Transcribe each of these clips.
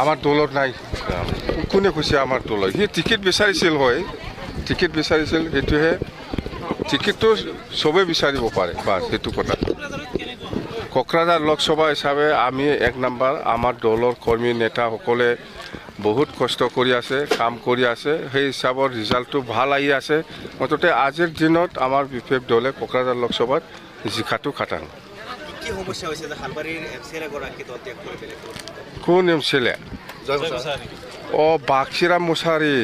আমাৰ দলত নাই, কোনে কৈছে আমাৰ দলত? সি টিকেট বিচাৰিছিল, হয় টিকেট বিচাৰিছিল, সেইটোহে। টিকেটটো চবেই বিচাৰিব পাৰে, বাছ সেইটো কথা। কোকৰাঝাৰ লোকসভা হিচাপে আমি এক নম্বৰ, আমাৰ দলৰ কৰ্মী নেতাসকলে বহুত কষ্ট কৰি আছে, কাম কৰি আছে, সেই হিচাপত ৰিজাল্টটো ভাল আহি আছে। মুঠতে আজিৰ দিনত আমাৰ বি পি এফ দলে কোকৰাঝাৰ লোকসভাত জিকাটো খাটাং। কোন এম চি এল এ? অ' বাক্ষীৰাম মুছাহাৰী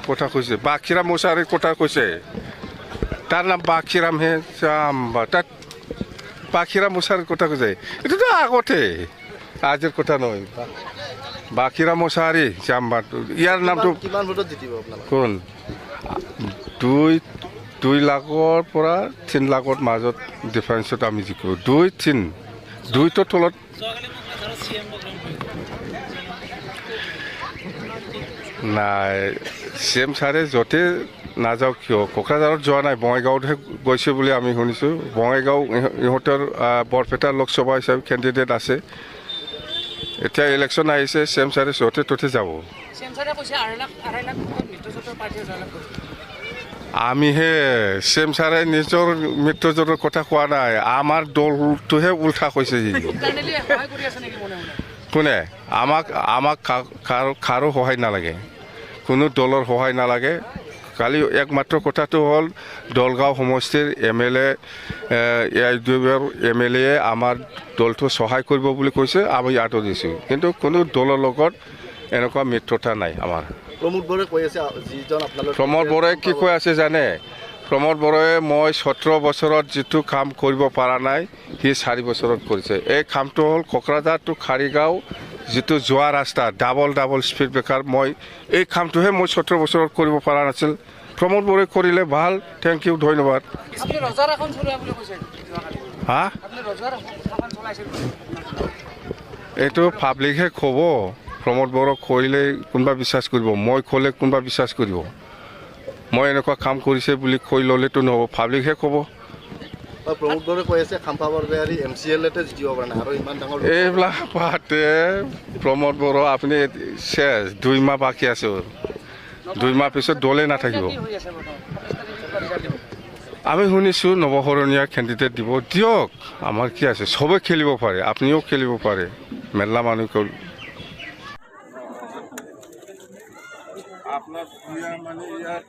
কথা কৈছে, বাক্ষীৰাম মুছাহাৰীৰ কথা কৈছে। তাৰ নাম বাক্ষীৰামহে, তাত বাক্ষীৰাম মুছাহাৰীৰ কথা কৈছে। এইটোতো আগতে, আজিৰ কথা নহয়। বাক্ষীৰাম মুছাহাৰী জাম্বা, ইয়াৰ নামটো কোন? 2 লাখৰ পৰা 3 লাখৰ মাজত ডিফাৰেঞ্চত আমি জিকিব। 2 3 2টো তলত নাই। চি এম ছাৰে য'তে নাযাওক কিয়, কোকৰাঝাৰত যোৱা নাই, বঙাইগাঁৱতহে গৈছে বুলি আমি শুনিছোঁ। বঙাইগাঁও ইহঁতৰ বৰপেটা লোকসভা হিচাপে কেণ্ডিডেট আছে। এতিয়া ইলেকশ্যন আহিছে, চি এম ছাৰে য'তে ত'তে যাব। আমিহে চি এম ছাৰে নিজৰ মিত্ৰজোঁটৰ কথা কোৱা নাই, আমাৰ দলটোহে উল্টা কৈছে। সি কোনে? আমাক কাৰো সহায় নালাগে, কোনো দলৰ সহায় নালাগে। কালি একমাত্ৰ কথাটো হ'ল দলগাঁও সমষ্টিৰ M L A, A I D এফৰ এম এল এ আমাৰ দলটো সহায় কৰিব বুলি কৈছে, আমি ইয়াতো দিছোঁ। কিন্তু কোনো দলৰ লগত এনেকুৱা মিত্ৰতা নাই আমাৰ। প্ৰমোদ বড়োৱে কৈ আছে, যিজন আপোনালোকৰ প্ৰমোদ বড়োৱে কি কৈ আছে জানে? প্ৰমোদ বড়োৱে মই 17 বছৰত যিটো কাম কৰিব পৰা নাই, সি 4 বছৰত কৰিছে। এই কামটো হ'ল কোকৰাঝাৰ টু খাৰিগাঁও যিটো যোৱা ৰাস্তা, ডাবল ডাবল স্পীড ব্ৰেকাৰ, মই এই কামটোহে মই 17 বছৰত কৰিব পৰা নাছিল। প্ৰমোদ বড়োৱে কৰিলে, ভাল, thank U, ধন্যবাদ। হা, এইটো পাব্লিকহে ক'ব। প্ৰমোদ বড়ো কৰিলে কোনোবা বিশ্বাস কৰিব, মই ক'লে কোনোবা বিশ্বাস কৰিব? মই এনেকুৱা কাম কৰিছে বুলি কৈ ল'লেতো নহ'ব, পাব্লিকহে ক'ব। প্ৰমোদ বড়োৱে কৈ আছে Khampa Borgoyari M C L এতে জিকিব পৰা নাই আৰু ইমান ডাঙৰ এইবিলাক পাতে। প্ৰমোদ বড়ো আপুনি শেষ, 2 মাহ বাকী আছে, 2 মাহ পিছত দলে নাথাকিব। আমি শুনিছোঁ নৱশৰণীয়া কেণ্ডিডেট দিব, দিয়ক, আমাৰ কি আছে, চবে খেলিব পাৰে, আপুনিও খেলিব পাৰে, মেলা মানুহ। আপোনাৰ মানে ইয়াত